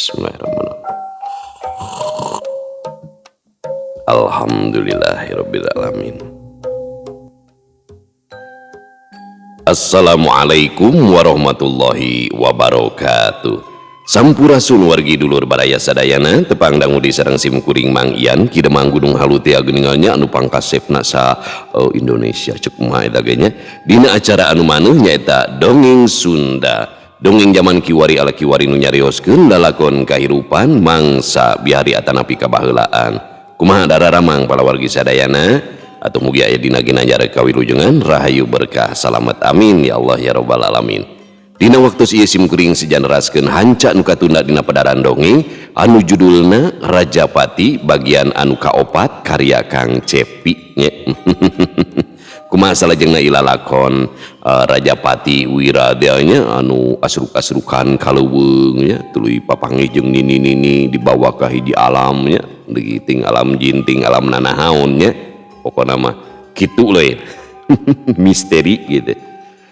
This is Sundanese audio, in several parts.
Bismillahirrahmanirrahim. Alhamdulillahirabbil alamin. Assalamualaikum warahmatullahi wabarakatuh. Sampurasun wargi dulur baraya sadayana tepang dangu di sareng sim kuring Mang Ian Ki Demang Gunung Halu teh geuningannya anu pangkasepna sa Indonesia cek mah eta ge nya. Dina acara anu manuh nyaeta Dongeng Sunda. Dongeng zaman kiwari ala kiwari nu nyarioskeun lalakon kahirupan mangsa bihari atanapi kabaheulaan. Kumaha dararamang palawargi sadayana atau mugi aya dina ginanjar kawilujengan rahayu berkah salamet amin ya Allah ya robbal alamin. Dina waktu ieu sim kuring sejaneraskeun hanca nu katunda dina padaran dongeng anu judulna Rajapati bagian anu kaopat karya Kang Cepi nya. Kumaha salajengna ilalakon Rajapati Wiradya anu asruk-asrukan kaleuweung nya tuluy papanggih jeung nini-nini dibawa ka hiji alam nya ting alam jin ting alam nanahaon nya pokona mah kitu leuy. Misteri gitu.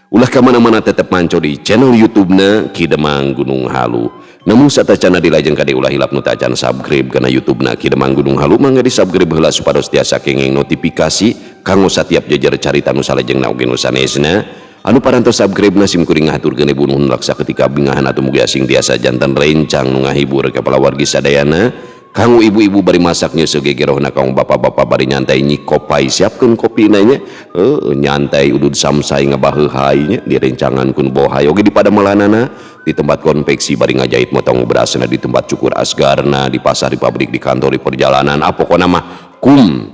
Ulah ka mana-mana tetep manco di channel YouTube-na Ki Demang Gunung Halu. Namun satacana dilajeng kade ulah hilap nu tacan subscribe kana YouTube-na Ki Demang Gunung Halu mangga di subscribe heula supados tiasa kenging notifikasi kanggo satiap jejer carita nu salajengna oge nu sanesna. Anu parantos subscribe-na sim kuring ngahaturkeun ibu nuhun laksa ketika bingahan atuh mugi asing tiasa janten rencang nu ngahibur ka palawargi sadayana. Kanggo ibu-ibu bari masak nyeuseuk gegerohna kanggo bapak-bapak bari nyantai nyikopai siapkeun kopina nya. Nyantai udud samsai ngabaheuhai nya direncangan kun bohai oge di padamelanana di tempat konveksi bari ngajahit motong berasna di tempat cukur asgarna di pasar di pabrik di kantor di perjalanan ah pokona mah kum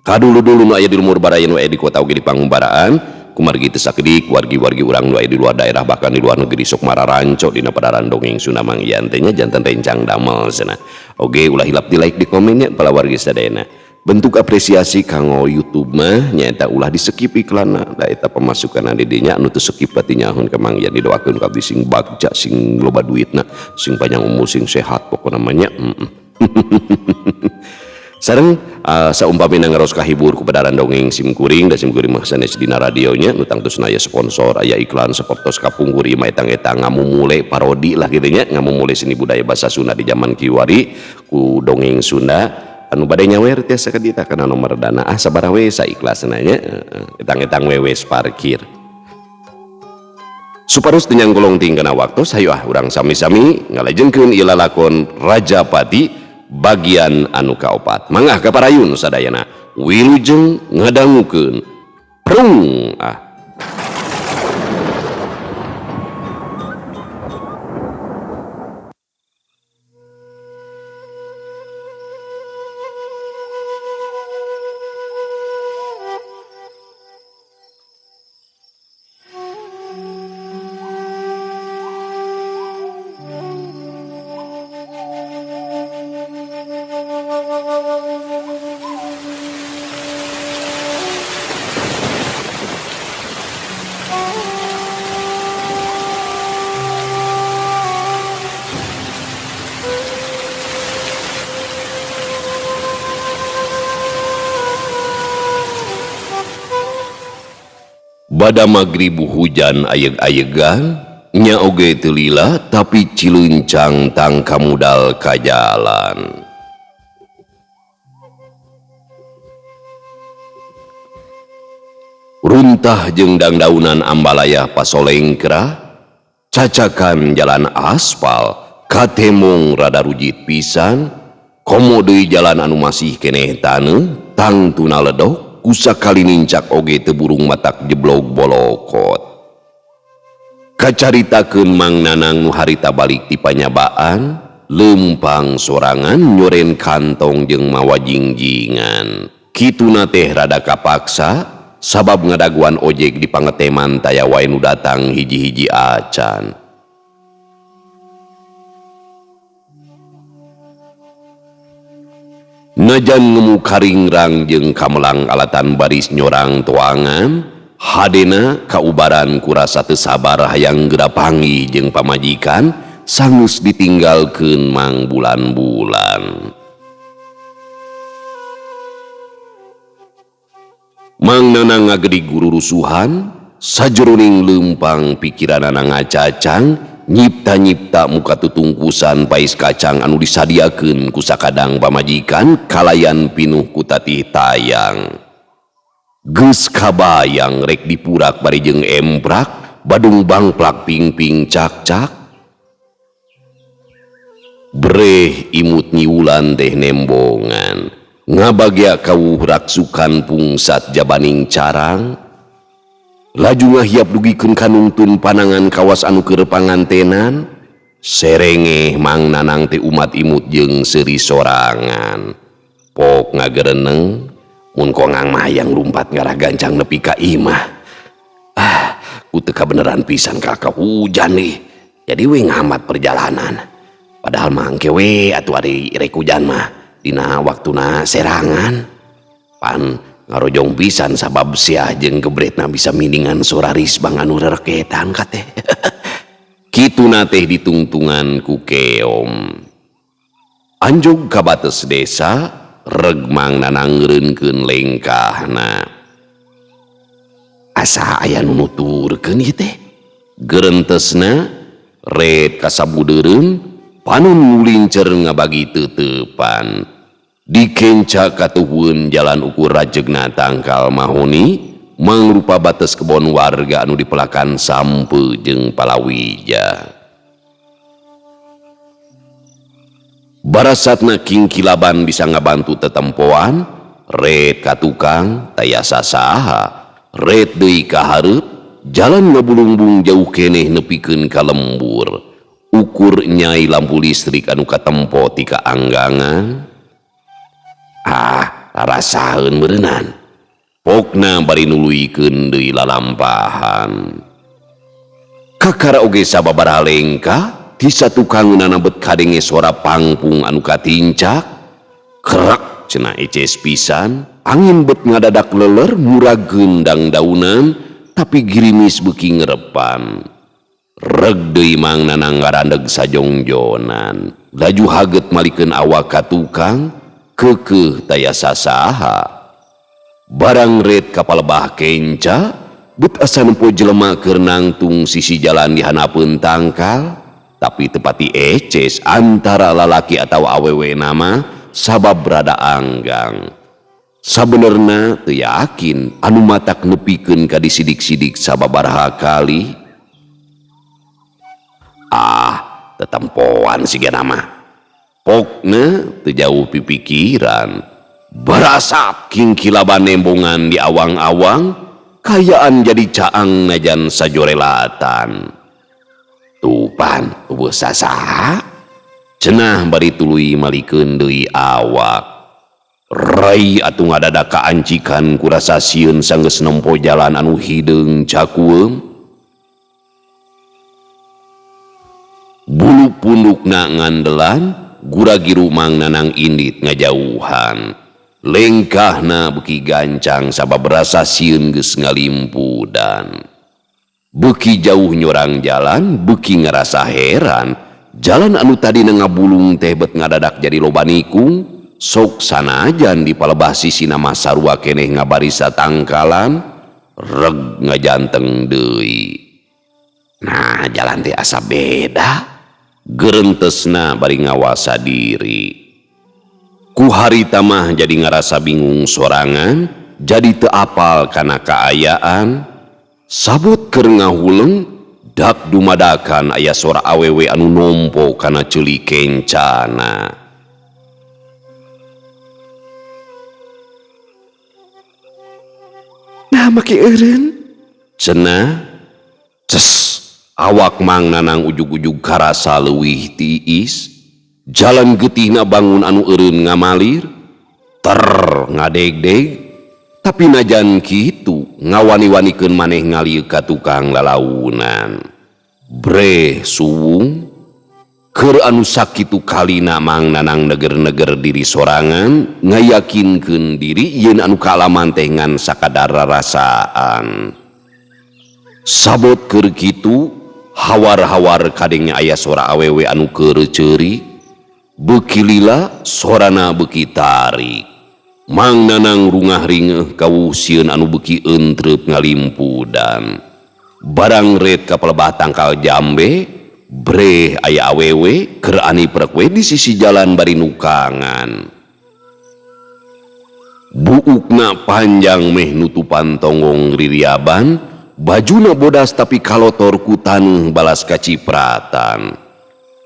kadulu-dulu nu aya di lumur baraya nu aya di kota oge di pangumbaraan kumargi teu sakedik wargi-wargi urang nu aya di luar daerah bahkan di luar negeri sok mararanco dina padaran dongeng Sunda Mang Ian teh nya janten rencang damel cenah. Oge ulah hilap di like di komennya palawargi sadayana. Bentuk apresiasi kanggo YouTube mah nyaeta ulah di skip iklanna da eta pemasukan di dinya anu teu skip berarti nyahoun ka Mang Ian didoakeun ka abdi sing bagja sing loba duitna sing panjang umur sing sehat pokona mah nya. Sareng saumpamina ngaros kahibur ku padaran dongeng sim kuring da sim kuring mah sanes dina radionya nu tangtusna aya sponsor aya iklan sapertos kapungkur ieu mah etang-etang ngamumule parodi lah kitu nya ngamumule seni budaya bahasa Sunda di zaman kiwari ku dongeng Sunda anu bade nyawer tiasa ka dieu kana nomor dana ah sabaraha we saikhlasna nya etang-etang wewes parkir. Supados teu nyanggolong ting kana waktos hayu ah urang sami-sami ngalajengkeun ieu lalakon Rajapati bagian anu kaopat. Mangga kaparayun sadayana wilujeng ngadangukeun prung ah. Bada magribu hujan ayeg-ayegan nya oge teu lila tapi ciluncang tang kamudal ka jalan. Runtah jeung dangdaunan ambalaya pasolengkrah cacakan jalan aspal katemong rada rujit pisan komo deui jalan anu masih keneh taneuh tangtuna ledok kusakali nincak oge teu burung matak jeblog bolokot. Kacaritakeun Mang Nanang nu harita balik ti panyabaan leumpang sorangan nyoren kantong jeung mawa jingjingan. Kituna teh rada kapaksa sabab ngadaguan ojek di pangeteman taya wae nu datang hiji-hiji acan. Najan ngemu karingrang jeung kamelang alatan baris nyorang toangan, hadena kaubaran kurasa teu sabar hayang geura panggih jeung pamajikan sanggeus ditinggalkeun mang bulan-bulan. Mang Nanang ngagedig guru rusuhan, sajroning leumpang pikiranana ngacacang Nyipta-nyipta muka tutungkusan pais kacang anu disadiakeun ku sakadang pamajikan kalayan pinuh ku tatih tayang. Geus kabayang rek dipurak bari jeung emprak, badung bangplak pingping cak-cak. Breh imut nyiulan teh nembongan, ngabagya kawuh raksukan pungsat jabaning carang. Laju ngahiap dugikeun kanungtun panangan kawas anu keur pangantenan, serengeh Mang Nanang teh umat imut jeung seuri sorangan. Pok ngagereneng, mun kongang mah hayang lumpat ngarah gancang nepi ka imah. Ah, ku teu kabeneran pisan ka hujan nih. Jadi we ngamat perjalanan. Padahal mah engke we atuh ari rek hujan mah dina waktuna serangan. Pan ngarojong pisan sabab siah jeung gebretna bisa miningan sora risbang anu rereketan ka teh. Kituna teh ditungtungan ku keom. Anjog ka bates desa, reg Mang Nanang ngeureunkeun lengkahna. Asa aya nu nuturkeun ieu teh. Gerentesna red kasabudeureun, panon ngulincer ngabagi teuteupan. Dikenca katuhueun jalan ukur rajegna tangkal mahoni mangrupa bates kebon warga anu dipelakan sampe jeung palawija. Barasatna kingkilaban bisa ngabantu tetempoan, red ka tukang taya sasaha, red deui ka hareup, jalan ngabulungbung jauh keneh nepikeun ka lembur. Ukur nyai lampu listrik anu katempo ti kaanggangan. Ah, rarasaeun meureunnan. Pokna bari nuluykeun deui lalampahan. Kakara oge sababaraha lengkah ti satukangeunana bet kadenge sora pangpung anu katincak. Krek cenah eces pisan, angin bet ngadadak leler muragkeun dangdaunan tapi girimis beuki ngerepan. Reg deui Mang Nanang ngarandeg sajongjonan. Laju haget malikeun awak ka tukang, keukeuh taya sasaha. Barang red kapalebah kenca, bet asa nempo jelema keur nangtung sisi jalan di hanapeun tangkal, tapi tepati eces antara lalaki atau awewe nama sabab rada anggang. Sabenerna teu yakin anu matak nepikeun ka disidik-sidik sababaraha kali. Ah, tetempoan siga nama. Pokna teu jauh pipikiran. Barasat kingkilaban nembongan di awang-awang, kayaan jadi caang najan sajorelatan. Tupan eueuh sasaha? Cenah bari tuluy malikeun deui awak. Rai atuh ngadadak kaancikan kurasa sieun sanggeus nempo jalan anu hideung cakueum. Bulu pundukna ngandelan, gura-giru Mang Nanang indit ngajauhan. Lengkahna beuki gancang sabab rasa sieun geus ngalimpudan. Beuki jauh nyorang jalan, beuki ngarasa heran. Jalan anu tadina ngabulung teh bet ngadadak jadi loba nikung, sok sanajan di palebah sisina mah sarua keneh ngabarisa tangkalan, reg ngajanteng deui. Nah, jalan teh asa beda. Gerentesna bari ngawasa diri. Ku harita mah jadi ngarasa bingung sorangan, jadi teu apal kana kaayaan. Sabot keur ngahuleng, dak dumadakan aya sora awewe anu nompo kana ceuli kencana. Nah, make eureun. Cenah, ces, awak Mang Nanang ujug-ujug karasa leuwih tiis. Jalan getihna bangun anu eureun ngamalir, ter ngadegdeg. Tapi najan kitu ngawani-wanikeun maneh ngalieu ka tukang lalaunan. Breh suwung keur anu sakitu kalina Mang Nanang neger-neger diri sorangan, ngayakinkeun diri yen anu kaalaman teh ngan sakadar rarasaan. Sabot keur kitu hawar-hawar kadenge aya sora awewe anu keur ceurik. Beuki lila sorana beuki tarik. Mang Nanang rungah ringeuh kawuh sieun anu beuki entrep ngalimpudan. Barang red ka palebah tangkal jambe, Breh aya awewe keur aniprek we di sisi jalan bari nukangan. Buukna panjang meh nutupan tonggong ririaban, bajuna bodas tapi kalotor ku taneuh balas kacipratan.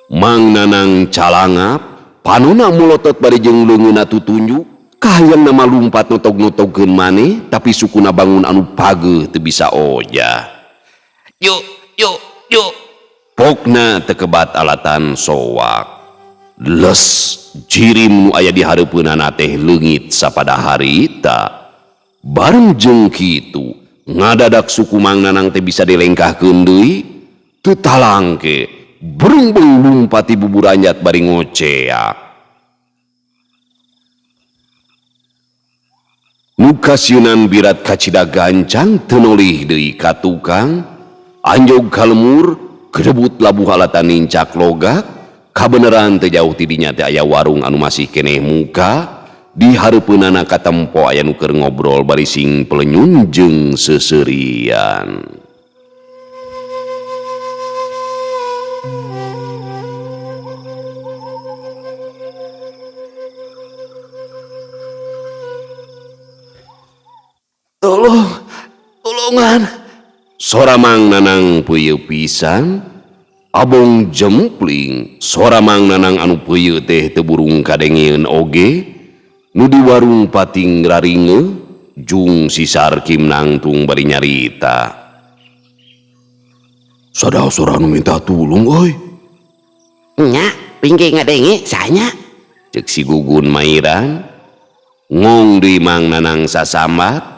Mang Nanang calangap, panona mulotot bari jeung leungeunna tutunjuk, kahayangna mah lumpat notog-notogkeun maneh tapi sukuna bangun anu pageuh teu bisa ojah. Yuk, yuk, yuk. Pokna teu kebat alatan soak. Les jirim nu aya di hareupeunana teh leungit sapada harita. Bareng jeung kitu, ngadadak suku Mang Nanang teh bisa dilengkahkeun deui, teu talangke, berembeng lumpat ti buburanjat bari ngoceak. Nu kasieunan birat kacida gancang teu nolih deui ka tukang, anjog ka lemur, kedebut labuh alatan nincak logak, kabeneran teu jauh ti dinya teh aya warung anu masih keneh muka, di hareupeunana katempo aya nu keur ngobrol bari sing pelenyun jeung seuseurian. Tolong, tolongan. Sora Mang Nanang peuyeut pisan, abong jempling. Sora Mang Nanang anu peuyeut teh teu burung kadengeun oge. Nu di warung pating raringe, jung si Sarkim nangtung bari nyarita. Sada sora nu minta tulung euy. Nya, pingke ngadenge sanya. Ceuk si Gugun mairan. Ngong deui Mang Nanang sasambat.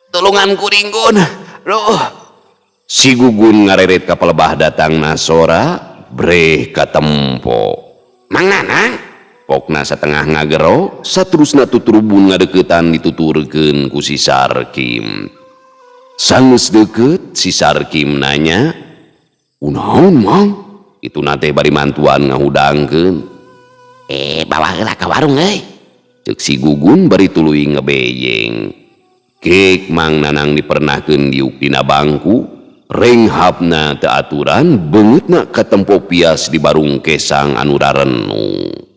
Tolongan kuring Gun. Loh. Si Gugun ngareret ka palebah datangna sora, breh katempo. Mang Nanang, pokna satengah ngagero, saterusna tuturubun ngadeukeutan dituturkeun ku si Sarkim. Sanggeus deukeut, si Sarkim nanya, "Kunaon, Mang?" Ituna teh bari mantuan ngahudangkeun. Bawa heula ka warung euy. Ceuk si Gugun bari tuluy ngebeyeng. Kek Mang Nanang dipernahkeun diuk dina bangku, renghapna teu aturan, beungeutna katempo pias di barung kesang anu rarenung.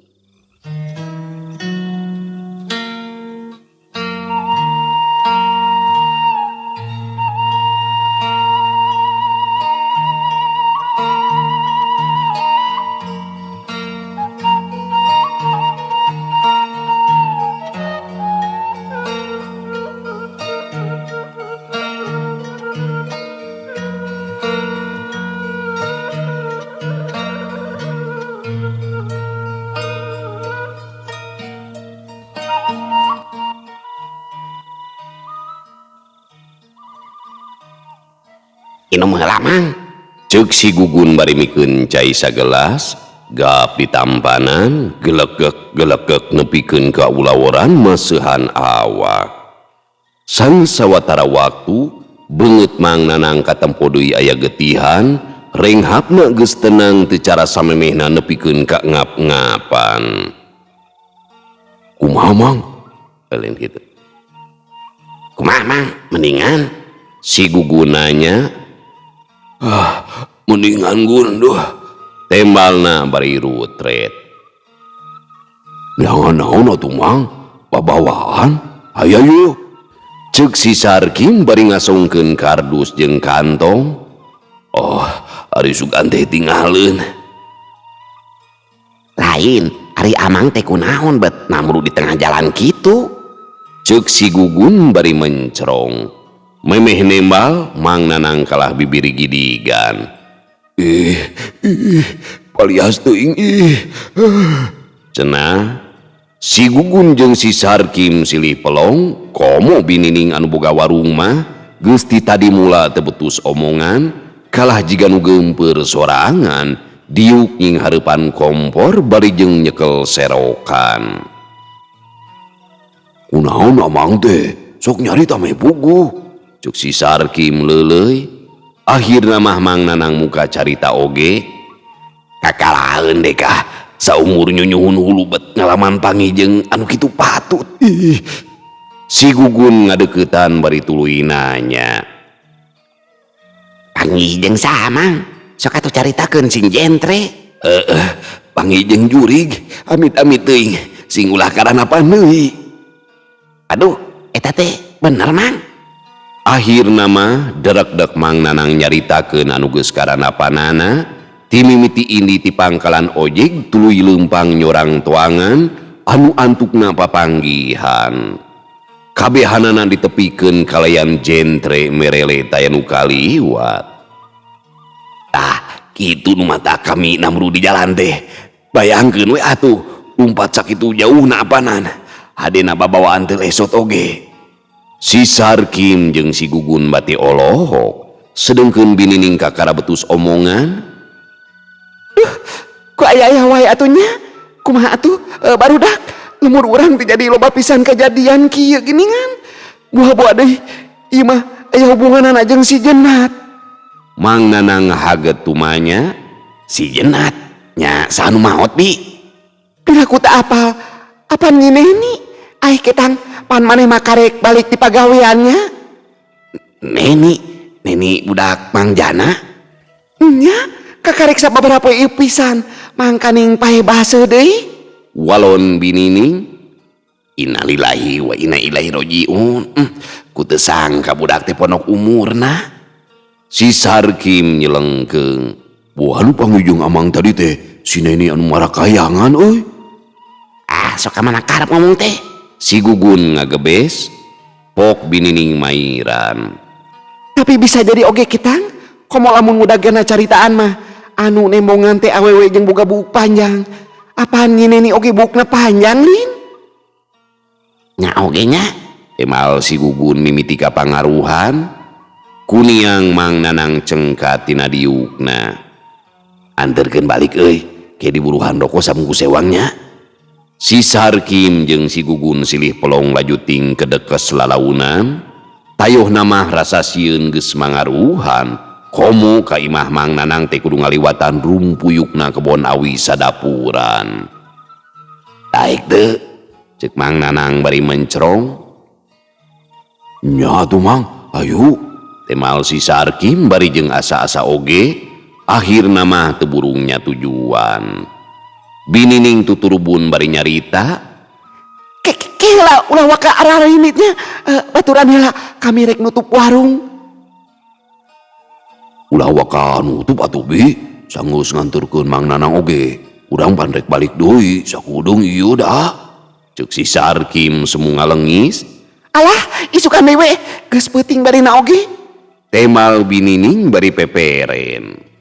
Inum heula Mang. Ceuk si Gugun bari mikeun cai sagelas, gap ditampanan, gelegek gelegek nepikeun ka ulaworan maseuhan awak. Sang sawatara waktu, beungeut Mang Nanang katempo deui aya getihan, renghapna geus tenang teu cara samemehna nepikeun ka ngap-ngapan. Kumaha Mang? Lain kitu. Kumaha Mang? Mendingan si Gugun nanya. Ah, mendingan Gun duh. Tembalna bari rutret. Jangan naon atuh Mang, babawaan. Aya yeuh. Ceuk si Sarkim bari ngasongkeun kardus jeung kantong. Oh, ari sugan teh tingaleun. Lain, ari Amang teh kunaon bet namru di tengah jalan kitu? Ceuk si Gugun bari mencerong. Memeh nembal, Mang Nanang kalah bibir gidigan. Ih, ih, palias teuing ih. Cenah, si Gugun jeung si Sarkim silih pelong, komo binining anu boga warung mah, geus ti tadi mula teu betus omongan, kalah jiga nu geumpeur sorangan, diuk nying hareupan kompor bari jeung nyekel serokan. Kunaon Amang teh, sok nyarita meh puguh. Cuk si Sarkim leuleuy. Akhirna mah Mang Nanang muka carita oge. Kakalaeun deh kah, saumur nyunyuhun hulu bet ngalaman panggih jeung anu kitu patut. Ih. Si Gugun ngadeuketan bari tuluy nanya. Panggih jeung saha Mang? Sok atuh caritakeun sing jentre. Heeh, panggih jeung jurig, amit-amit teuing sing ulah karanapan deui. Aduh, eta teh bener Mang. Akhirna mah derekdek Mang Nanang nyaritakeun anu geus karanapanana, ti mimiti indi ti pangkalan ojek tuluy leumpang nyorang toangan anu antukna papanggihan. Kabehanana ditepikeun kalayan jentre merele taya nu kaliwat. Tah, kitu nu mata kami namru di jalan teh. Bayangkeun we atuh, lumpat sakitu jauhna apanan. Hadena babawaan teu lesot oge. Si Sarkim jeung si Gugun bati olohok, sedengkeun binining kakara betus omongan. Duh, ku aya-aya wae atuh nya. Kumaha atuh barudak umur urang teh jadi loba pisan kejadian kieu geuningan. Buah-buah deui ieu mah aya hubunganana jeung si Jenat. Mang Nanang haget tumanya, si Jenat nya saha nu maot bi? Piraku teu apal, apan nyi Neni? Ai ketang pan maneh mah karek balik ti pagaweannya. Neni, Neni budak Mang Jana? Nya, kakarek sababaraha poe ieu pisan, mangkaning pae baseuh deui. Walon binining, innalillahi wa inna ilaihi rajiun. Ku teu sangka budak teh pondok umurna. Si Sarkim nyelengkeung. Buah nu panggih jeung Amang tadi teh si Neni anu marakayangan euy. Ah, sok ka mana karep ngomong teh. Si Gugun ngagebes, pok binining mairan. Tapi bisa jadi oge kitang, komo lamun ngudagana caritaan mah anu nembongan teh awewe jeung boga buuk panjang. Apaan nyi Neni oge buukna panjang lin? Nya oge nya. Emal si Gugun mimiti kapangaruhan. Kuniang Mang Nanang cengkat tina diukna. Anterkeun balik euy, ke diburuhan rokok sabungkus sewangnya. Si Sarkim jeung si Gugun silih pelong lajuting ke dekes lalaunan. Tayoh namah rasa sieun geus mangaruhan. Komo ka imah Mang Nanang teh kudu ngaliwatan rumpuyukna kebon awi sadapuran. Daek teu, ceuk Mang Nanang bari mencrong. Nya atuh Mang, ayo. Temal si Sarkim bari jeung asa-asa oge, akhirna mah teu burungnya tujuan. Binining tuturubun bari nyarita, Kela ulah waka arah-rimitnya, baturan heula kami rek nutup warung. Ulah waka nutup atuh bi, sanggeus nganturkeun Mang Nanang oge, urang pan rek balik deui sakudeung ieu da. Ceuk si Sarkim semu ngalengis. Alah, isukan deui we, geus peuting barina oge. Temal binining bari peperen.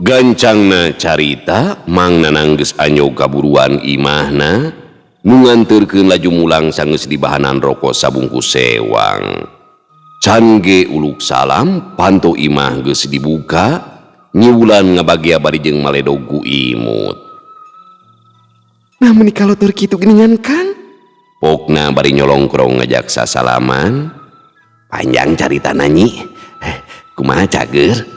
Gancangna carita Mang Nanang geus anjog kaburuan imahna nu nganterkeun laju mulang sanggeus dibahanan rokok sabungkus sewang. Can ge uluk salam panto imah geus dibuka nyiwulan ngabagia bari jeung maledog ku imut. Nah meuni kalotur kitu geuningan Kang. Pokna bari nyolongkrong ngajak sasalaman. Panjang caritana nyi. Kumaha cager?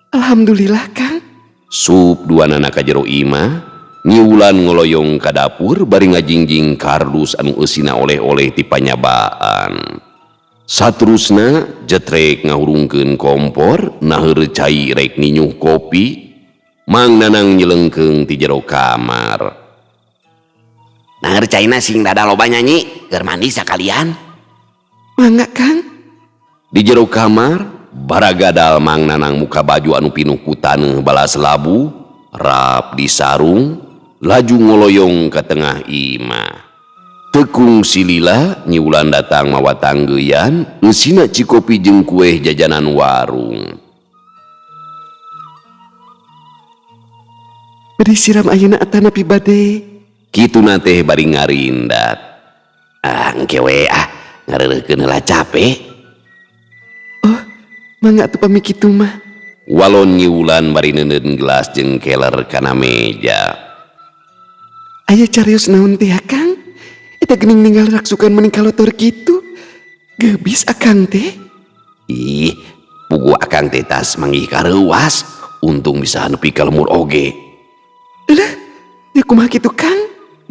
Alhamdulillah Kang. Sup duanana ka jero imah, nyiwulan ngoloyong ka dapur bari ngajingjing kardus anu eusina oleh-oleh ti panyabaan. Saterusna jetrek ngahurungkeun kompor, naheur cai rek ninyuh kopi, Mang Nanang nyelengkeung ti jero kamar. Naheur caina sing dada loba nyanyi, keur mandi sakalian. Mangga, Kang. Di jero kamar, baragadal Mang Nanang muka baju anu pinuh ku taneuh balas labu, rap di sarung, laju ngoloyong ke tengah imah. Teu kungsi lila Nyi Wulan datang mawa tanggeuyan, eusina cikopi jeung kueh jajanan warung. Bade siram ayeuna atanapi bade? Kituna teh bari ngarindat. Ah, engke we ah, ngareureuhkeun heula capek. Oh, mangga atuh pami kitu mah. Walon Nyi Wulan bari neuneun gelas jeung keler kana meja. Aya carios naon teh, Kang? Eta geuning ninggal raksukan meni kalotor kitu. Geubis akang teh. Ih, puguh akang teh tas manggih kareuwas, untung bisa nepi ka lemur oge. Leuh, nya kumaha kitu, Kang?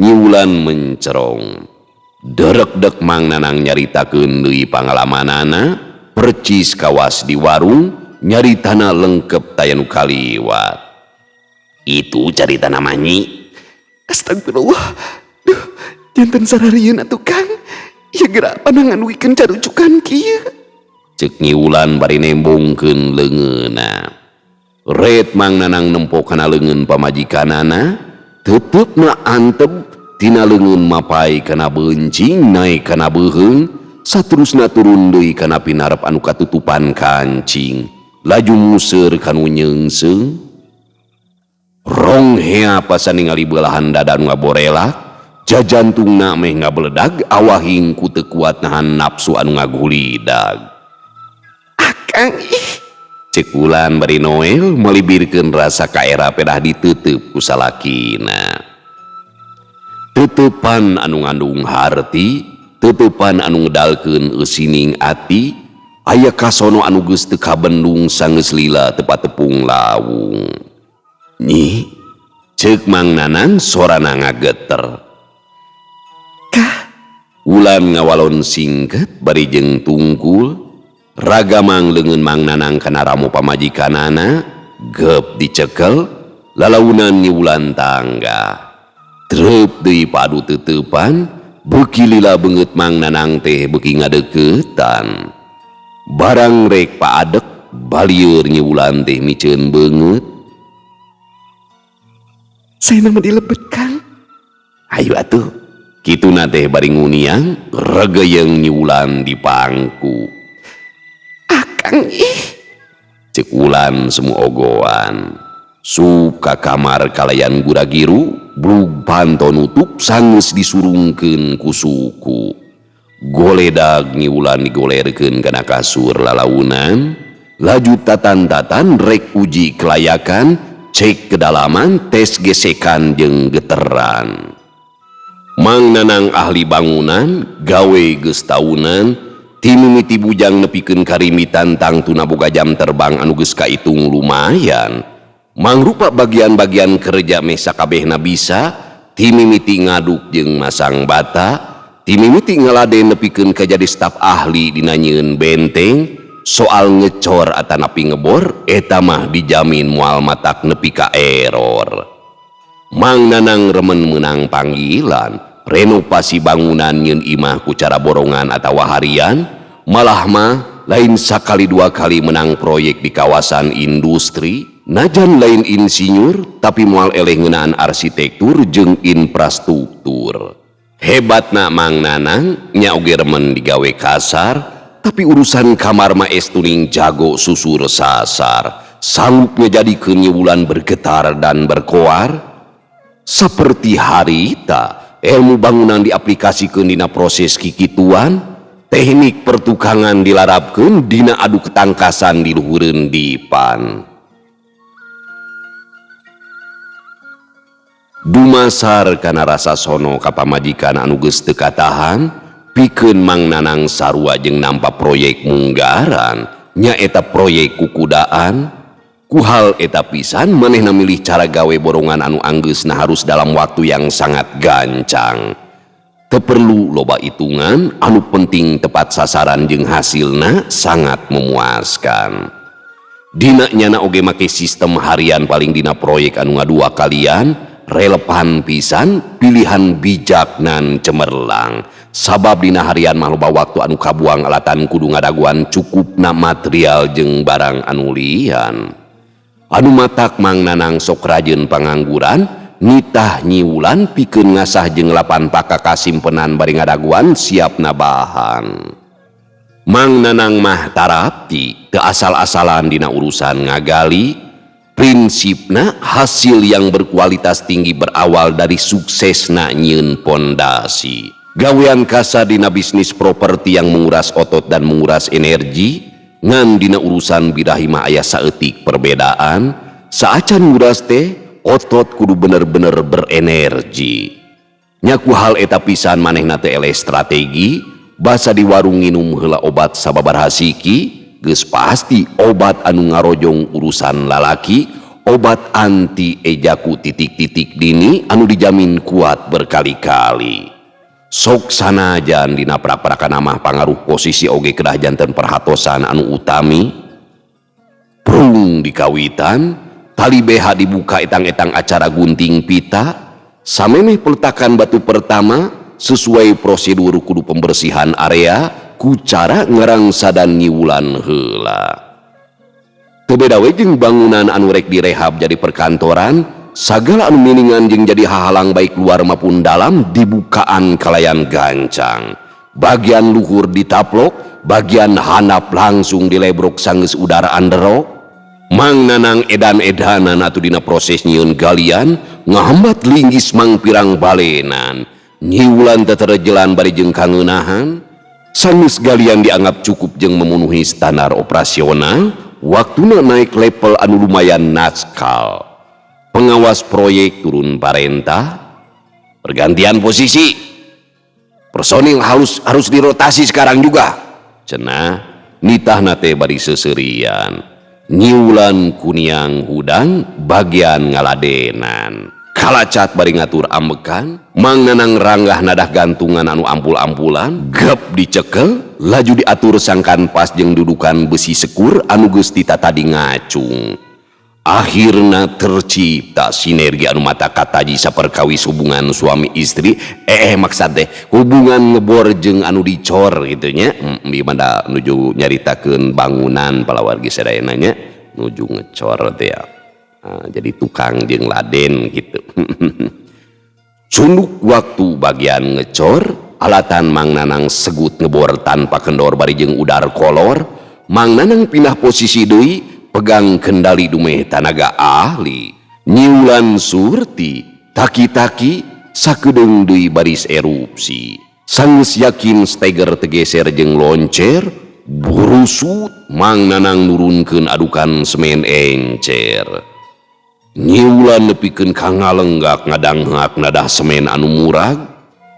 Nyi Wulan mencerong. Derekdek Mang Nanang nyaritakeun deui pangalamanana, percis kawas di warung, nyaritana lengkep taya nu kaliwat. Itu caritana mah, Nyi. Astagfirullah. Duh, janten sararieun atuh, Kang. Ieu geura panangan wikeun carucukan kieu. Ceuk Nyi Wulan bari nembongkeun leungeunna. Ret Mang Nanang nempo kana leungeun pamajikanana, teutepna antep tina leungeun mapai kana beuncing naek kana beuheung, saterusna turun deui kana pinarep anu katutupan kancing, laju museur kanu nyeungseung. Rong hea pasa ningali belahan dada nu ngaborelak, jajantungna meh ngabeledag awahing ku teu kuat nahan nafsu anu ngagulidag. Akang ih. Ceuk Wulan bari noel melibirkeun rasa kaera pedah ditutup ku salakina. Tutupan anu ngandung harti, tutupan anu ngedalkeun eusining ati, aya kasono anu geus teu kabendung sanggeus lila teu patepung lawung. Nyi, ceuk Mang Nanang sorana ngageter. Kah? Wulan ngawalon singket bari jeung tungkul, ragamang leungeun Mang Nanang kana ramo pamajikanana, gep dicekel, lalaunan Nyi Wulan tangga. Treup deui padu teuteupan, beuki lila beungeut Mang Nanang teh beuki ngadeuketan. Barang rek paadek, balieur Nyi Wulan teh miceun beungeut. Saya mah dilebet, Kang. Hayu atuh. Kituna teh bari nguniang, regeyeng Nyi Wulan di pangku. Akang ih. Ceuk Wulan semu ogoan. Sup ka kamar kalayan guragiru, blug panto nutup sanggeus disurungkeun ku suku. Goledag Nyi Wulan digolerkeun kana kasur lalaunan, laju tatan-tatan rek uji kelayakan, cek kedalaman, tes gesekan jeung geteran. Mang Nanang ahli bangunan, gawe geus taunan, ti mimiti bujang nepikeun karimitan tangtuna boga jam terbang anu geus kaitung lumayan. Mangrupa bagian-bagian kerja meh sakabehna bisa, ti mimiti ngaduk jeung masang bata, ti mimiti ngaladen nepikeun ka jadi staf ahli dina nyieun benteng, soal ngecor atanapi ngebor, eta mah dijamin moal matak nepi ka error. Mang Nanang remen meunang panggilan, renovasi bangunan nyieun imah ku cara borongan atawa harian, malah mah lain sakali dua kali menang proyek di kawasan industri, najan lain insinyur tapi moal eleh ngeunaan arsitektur jeung infrastruktur. Hebatna Mang Nanang nya oge remen digawe kasar, tapi urusan kamar mah estuning jago susur sasar, sanggup ngajadikeun Nyi Wulan bergetar dan berkoar. Saperti harita, ilmu bangunan diaplikasikeun dina proses kikituan, teknik pertukangan dilarapkeun dina adu ketangkasan di luhureun dipan. Dumasar kana rasa sono ka pamajikan anu geus teu katahan, pikeun Mang Nanang sarua jeung nampa proyek munggaran, nyaeta proyek kukudaan. Ku hal eta pisan manehna milih cara gawe borongan anu anggeusna harus dalam waktu yang sangat gancang. Teu perlu loba hitungan, anu penting tepat sasaran jeung hasilna sangat memuaskan. Dina nyana oge make sistem harian paling dina proyek anu ngadua kalian, relevan pisan, pilihan bijak nan cemerlang. Sabab dina harian mah loba waktu anu kabuang alatan kudu ngadaguan cukupna material jeung barang anu lian. Anu matak Mang Nanang sok rajin pangangguran, nitah nyiwulan pikeun ngasah jeung lapan pakakasimpenan bari ngadaguan siapna bahan. Mang Nanang mah tarapti teu asal-asalan dina urusan ngagali. Prinsipna hasil yang berkualitas tinggi berawal dari suksesna nyieun pondasi. Gawean kasar dina bisnis properti yang menguras otot dan menguras energi, ngan dina urusan birahi mah aya saeutik perbedaan, saacan nguras teh otot kudu bener-bener berenergi. Nya ku hal eta pisan manehna teh eleh strategi, basa di warung nginum heula obat sababaraha siki, geus pasti obat anu ngarojong urusan lalaki, obat anti ejaku titik-titik dini anu dijamin kuat berkali-kali. Sok sanajan dina prak-prakan mah pangaruh posisi oge kedah janten perhatosan anu utami. Prung dikawitan, tali BH dibuka etang-etang acara gunting pita, samemeh peletakan batu pertama sesuai prosedur kudu pembersihan area ku cara ngarangsa dan nyiwulan heula. Teu beda we jeung bangunan anu rek direhab jadi perkantoran, sagala anu miningan jeung jadi hahalang baik luar maupun dalam dibukaan kalayan gancang. Bagian luhur ditaplok, bagian handap langsung dilebrok sanggeus udara anderok. Mang Nanang edan-edanan atuh dina proses nyieun galian ngahambat linggis mangpirang balenan. Nyiwulan teterejelan bari jeung kangeunahan. Sanggeus galian dianggap cukup jeung memenuhi standar operasional, waktuna naik level anu lumayan naskal. Pengawas proyek turun parentah, pergantian posisi, personil harus dirotasi sekarang juga. Cenah nitahna teh bari seuseurian. Nyiwulan kuniang hudang bagian ngaladenan. Kalacat bari ngatur ambekan, Mang Nanang ranggah nadah gantungan anu ampul-ampulan, gep dicekel, laju diatur sangkan pas jeung dudukan besi sekur anu geus tadi ngacung. Akhirna tercipta sinergi anu mata kataji saperkawis hubungan suami istri, maksad teh hubungan ngebor jeung anu dicor gitu nya. Di mana nuju nyaritakeun bangunan palawargi sadayana nya, nuju ngecor teh ya. Nah, jadi tukang jeung laden gitu. Cunduk waktu bagian ngecor, alatan Mang Nanang segut ngebor tanpa kendor bari jeung udar kolor. Mang Nanang pindah posisi deui, pegang kendali dumeh tanaga ahli. Nyiulan surti, taki-taki sakedeung deui baris erupsi. Sanggeus yakin steger tegeser jeung loncer, burusut Mang Nanang nurunkeun adukan semen encer. Nyiulan nepikeun ka ngalenggak ngadanghak nadah semen anu murag.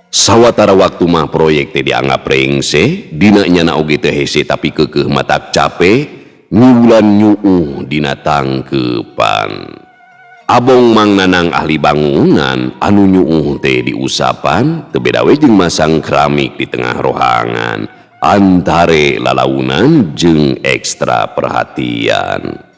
Sawatara waktu mah proyek teh dianggap rengse, dina nyana oge teu hese tapi keukeuh matak cape, nyiulan nyuuh dina tangkeupan. Abong Mang Nanang ahli bangunan anu nyuuh teh diusapan, teu beda we jeung masang keramik di tengah rohangan, antare lalaunan jeung ekstra perhatian.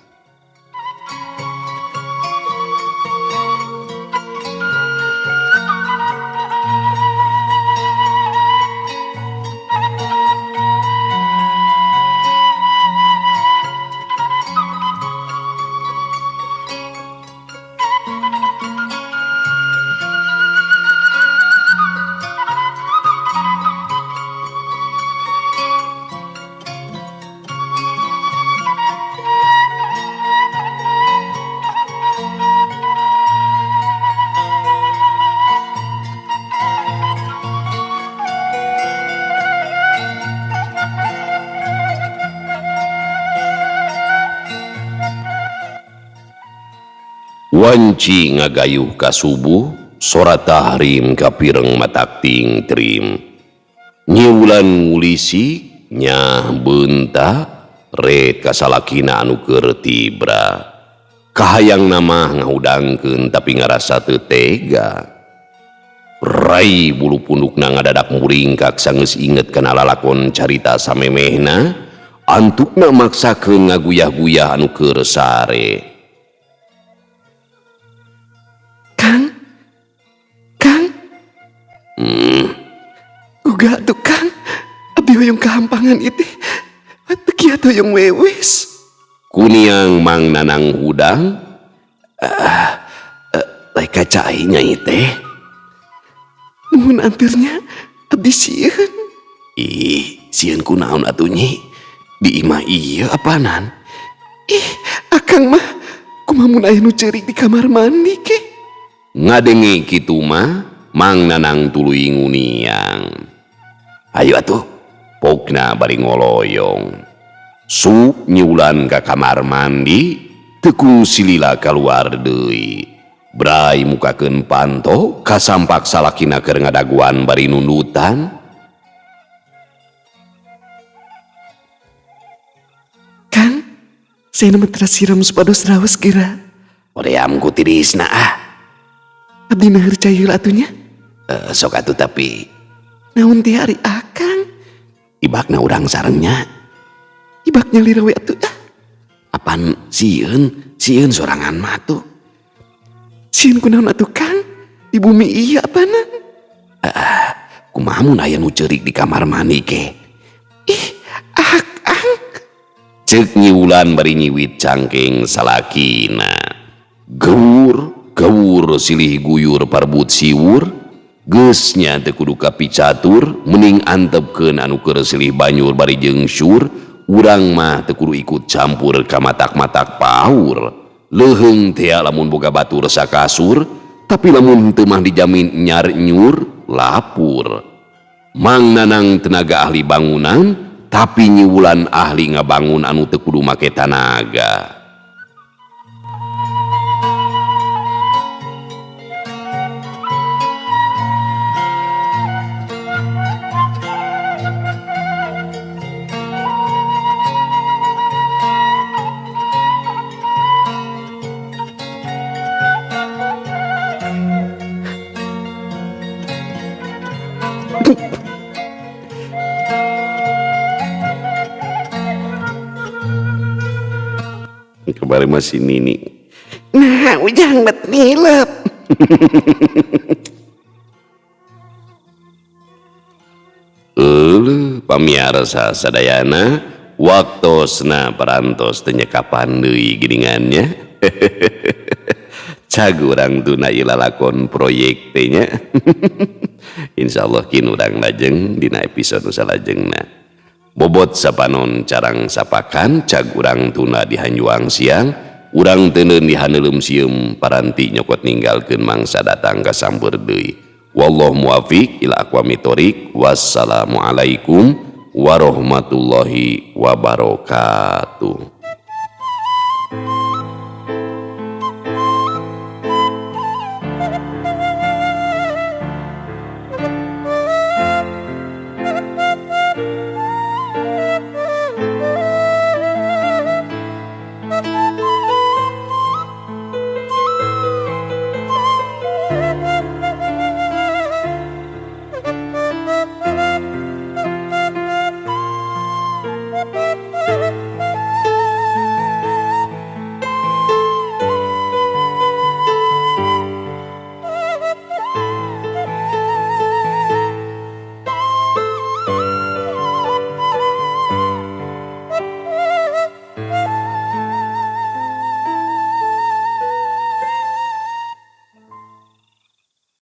Wanci ngagayuh ka subuh, sora tahrim kapireng matak tingtrim. Nyiwulan ngulisi, nyah beunta, ret kasalakina anu keur tibra. Kahayang nama ngahudangkeun tapi ngarasa teu tega. Rai bulu pundukna ngadadak muringkak sanggeus inget kana lalakon carita samemehna, antukna maksakeun ngaguyah-guyah anu keur sare. Kang, Kang, Uga tukang abdi hoyong kahampangan itu teu kiat hoyong wewes. Kuniang Mang Nanang hudang. Lain ka cai nyai teh. Nuhun anternya abdi sieun. Ih, sieun kunaon atuh nyi? Di imah ieu apanan? Ih, akang mah kumaha mun aya nu ceurik di kamar mandi ke? Ngadenge kitu mah Mang Nanang tuluy nguniang. Ayo atuh, pokna bari ngoloyong. Sup nyiulan ka kamar mandi, teu kungsi lila kaluar deui. Bray mukakeun panto, kasampak salakina keur ngadaguan bari nundutan. Kang, saya mah teras siram supados raos geura. Hoream ku tirisna ah. Abdi naheur cai heula atuh nya. Sok atuh tapi naon teh ari akang? Ibakna urang sarengnya. Ibak nyalira we atuh ah. Apan sieun, sieun sorangan mah atuh. Sieun kunaon atuh Kang? Di bumi ieu apanan? Kumaha mun aya nu ceurik di kamar mandi ke? Ih, akang. Ceuk nyiulan bari nyiwit cangkeng salakina. Geur, geur silih guyur parbut siwur. Geus nya teu kudu kapicatur, mending antepkeun anu keur silih banyur bari jeung syur. Urang mah teu kudu ikut campur ka matak-matak paur. Leuheung teh lamun boga batur sakasur, tapi lamun henteu mah dijamin nyar nyur lapur. Mang Nanang tenaga ahli bangunan, tapi nyiwulan ahli ngabangun anu teu kudu make tanaga. Kemarin masih Nini. Nah, ujang bet nilep. Euleuh, pamiarsa sadayana, waktosna parantos teu nyekapan deui geuningannya. Cag urang tuna ieu lalakon proyek teh nya. Insyaallah kin urang lajeng dina episode nu salajengna. Bobot sapanon carang sapakan cag urang tuna di hanjuang siang, urang teuneun di haneuleum sieum paranti nyokot ninggalkeun mangsa datang ka sampeur deui. Wallahu muwafiq ila aqwamit thoriq. Wassalamualaikum warahmatullahi wabarakatuh.